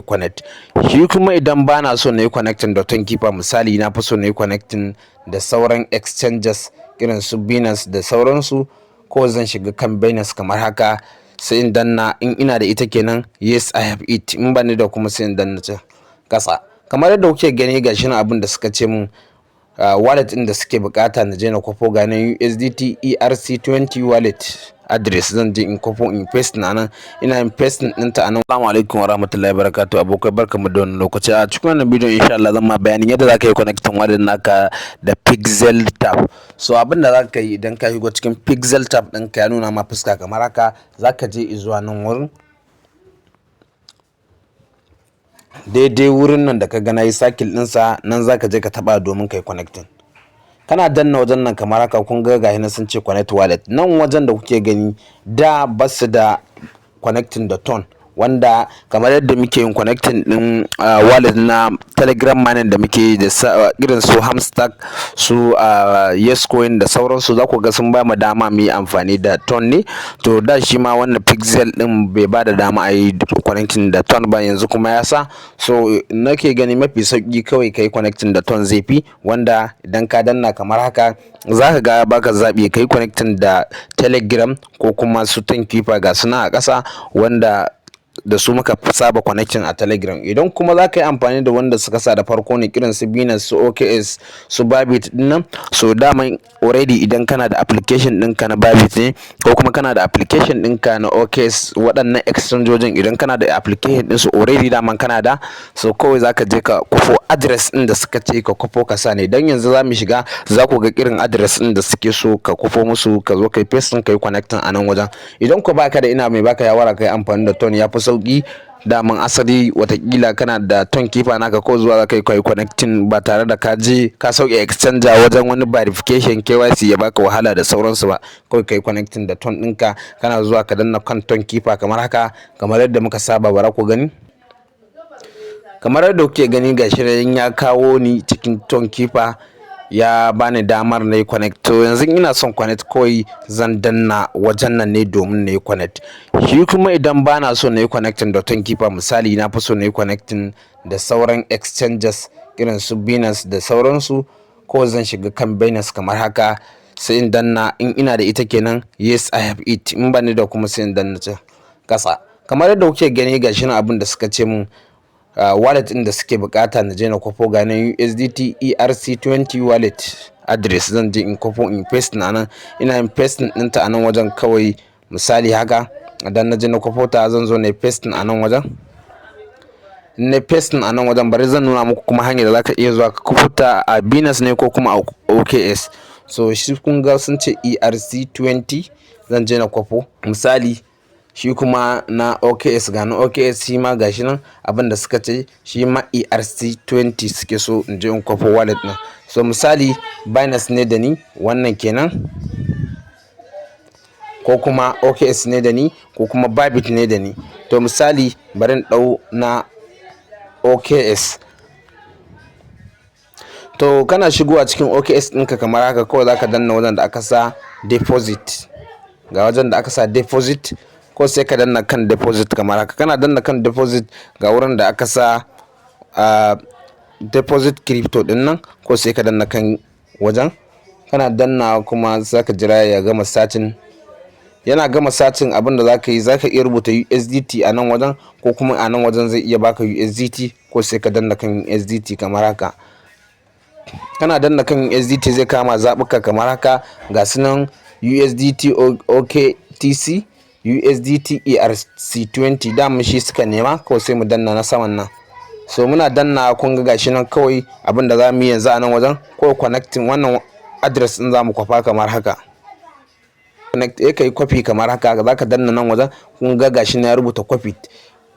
Connect. Shi kuma idan ba na so na yi connecting da Tonkeeper, misali na fi so na yi connecting da sauran exchanges irin su Binance da sauransu, ko zan shiga kan Binance kamar haka, sai in danna in ina da ita kenan, "Yes, I have it." In ba ni da kuma, sai in danna can kasa. Kamar yadda kuke gani, gashi nan abin da suka ce mun, wallet ɗin da suke bukata na je na kwafo, ga nan USDT ERC20 wallet address. Zan je in kwafo in paste na nan. Ina yin pasting ɗinta a nan. Assalamu alaikum wa rahmatullahi barakatuh. Abokai, barkamu da wannan lokaci. A cikin wannan bidiyon, insha Allah, zan ma bayanin yadda zaka yi connecting wallet naka da Pixel Tap. So abin da zaka yi, idan ka shigo cikin Pixel Tap ɗinka, ya nuna ma fuska kamar haka, zaka je zuwa nan wurin, daidai wurin nan da ka ga nayi circle ɗinsa nan, zaka je ka taɓa domin kai connecting. Kana danna wajen nan kamar haka, kun ga gashi nan sun ce "Connect wallet". Nan wajen da kuke gani, da basu da connecting da TON, wanda kamar yadda muke yin connecting din wallet na Telegram mining da muke yi da irin su Hamstack, su Yescoin da sauransu, za ku ga sun ba mu dama mu yi amfani da TON ne. To da shi ma wannan Pixel din bai ba da dama a yi connecting da TON ba, yanzu kuma ya sa. So nake gani mafi sauki kawai kai connecting da TON zai fi, wanda idan ka danna kamar haka, za ka ga baka zaɓi kai connecting da Telegram ko kuma su Tonkeeper, ga suna a ƙasa, wanda da su muka saba connecting a Telegram. Idan kuma za ka yi amfani da wanda suka sa da farko ne, irin su Binance, su OKX, su Bybit din nan, so daman already idan kana da application ɗinka na Bybit ne, ko kuma kana da application ɗinka na OKX, waɗannan exchangeojin, idan kana da application ɗinsu already, daman kana da. So kawai za ka je ka kwafo address ɗin da suka ce ka kwafo ka sa ne. Dan yanzu za mu shiga, za ku ga irin address ɗin da suke so ka kwafo musu, ka zo ka yi pasting, ka yi connecting a nan wajen. Idan ko baka da, ina mai baka shawara ka yi amfani da TON, ya fi sauki. Daman asali watakila kana da Tonkeeper naka, ko zuwa za ka yi kai connecting ba tare da ka je ka sauke exchanger wajen wani verification, KYC ya baka wahala da sauransu ba. Kawai kai connecting da TON ɗinka. Kana zuwa ka danna kan Tonkeeper kamar haka, kamar yadda muka saba. Bara ku gani. Kamar yadda kuke gani, gashi nan ya kawo ni cikin Tonkeeper, ya bani damar na yi connect. To yanzu ina son connect, kawai zan danna wajen nan ne domin na yi connect. Shi kuma idan bana so na yi connecting da Tonkeeper, misali na fi so na yi connecting da sauran exchanges irin su Binance da sauransu, ko zan shiga kan Binance kamar haka, sai in danna in ina da ita kenan, "Yes, I have it." In ba ni da kuma, sai in danna can kasa. Kamar yadda kuke gani, gashi nan abin da suka ce mun, wallet ɗin da suke bukata na je na kwafo, ga nan USDT ERC20 wallet address. Zan je in kwafo in paste na nan. Ina yin pasting ɗinta a nan wajen kawai, misali haka, idan na je na kwafo ta, zan zo na yi pasting a nan wajen. Na pasting a nan wajen, bari zan nuna muku kuma hanyar da zaka iya zuwa ka kwafo ta a Binance ne ko kuma a OKX. So shi kun ga sun ce ERC20, zan je na kwafo. Misali shi kuma na OKX, ga na OKX shi ma gashi nan, abin da suka ce shi ma ERC20 suke so in je in kwafo wallet ɗin. So misali Binance ne da ni wannan kenan, ko kuma OKX ne da ni, ko kuma Bybit ne da ni. To misali bari in ɗau na OKX. To kana shigowa cikin OKX ɗinka kamar haka, kawai zaka danna wajen da aka sa "Deposit". Ga wajen da aka sa "Deposit", ko sai ka danna kan "Deposit" kamar haka. Kana danna kan "Deposit", ga wurin da aka sa "Deposit crypto" ɗin nan, ko sai ka danna kan wajen. Kana danna kuma, zaka jira ya gama searching. Yana gama searching, abin da zaka yi, zaka iya rubuta USDT a nan wajen, ko kuma a nan wajen zai iya baka USDT, ko sai ka danna kan USDT kamar haka. Kana danna kan USDT, zai kama zaɓuka kamar haka, ga su nan USDT OKTC, USDT ERC20. Dama shi suka nema, kawai sai mu danna na saman nan. So muna danna, kun ga gashi nan. Kawai abin da za mu yi yanzu a nan wajen, ko connecting wannan address din za mu kwafa kamar haka. Connect, eh, kai copy kamar haka. Za ka danna nan wajen, kun ga gashi na ya rubuta "Copy"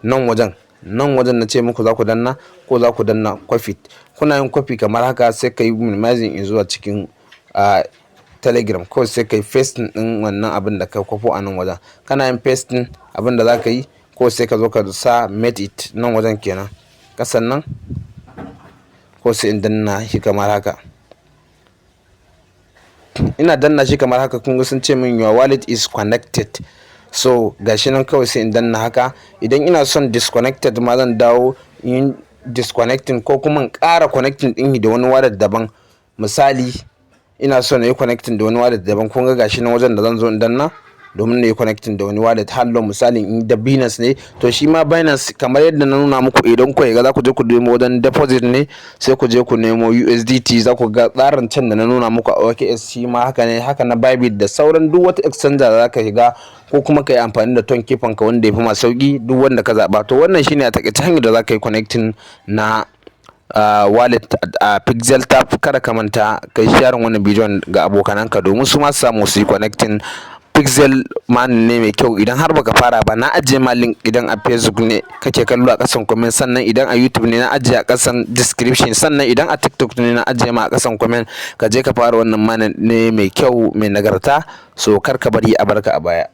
nan wajen. Nan wajen na ce muku za ku danna, ko za ku danna "Copy". Kuna yin copy kamar haka, sai ka yi minimizing zuwa cikin Telegram, kawai sai ka yi pasting din wannan abin da ka kwafo a nan wajen. Kana yin pasting, abin da za ka yi, ko sai ka zo ka sa "Made it" nan wajen kenan, kasan nan, ko sai in danna shi kamar haka. Ina danna shi kamar haka, kun ga sun ce min "Your wallet is connected". So gashi nan, kawai sai in danna haka. Idan ina son disconnected ma, zan dawo in disconnecting ko kuma in ƙara connecting ɗin da wani wallet daban. Misali, ina so na yi connecting da wani wallet daban. Kun ga gashi nan wajen da zan zo in danna domin na yi connecting da wani wallet. Hallo, misali in da Binance ne, to shi ma Binance kamar yadda na nuna muku, idan ku ga za ku je ku nemo wajen deposit ne, sai ku je ku nemo USDT. Za ku ga tsarin can da na nuna muku a OKX, shi ma haka ne. Haka na Bybit da sauran duk wata exchanger da za ka shiga, ko kuma ka yi amfani da Tonkeeper ka, wanda ya fi ma sauki, duk wanda ka zaɓa. To wannan shine a takaice hanyar da za ka yi connecting na wallet a Pixel Tap. Kada ka manta kai sharing wannan bidiyon ga abokananka domin su ma su samu su yi connecting. Pixel man ne mai kyau. Idan har baka fara ba, na ajiye ma link. Idan a Facebook ne kake kallo, a kasan comment. Sannan idan a YouTube ne, na ajiye a kasan description. Sannan idan a TikTok ne, na ajiye ma a kasan comment. Ka je ka fara. Wannan man ne mai kyau, mai nagarta. So kar ka bari a barka a baya.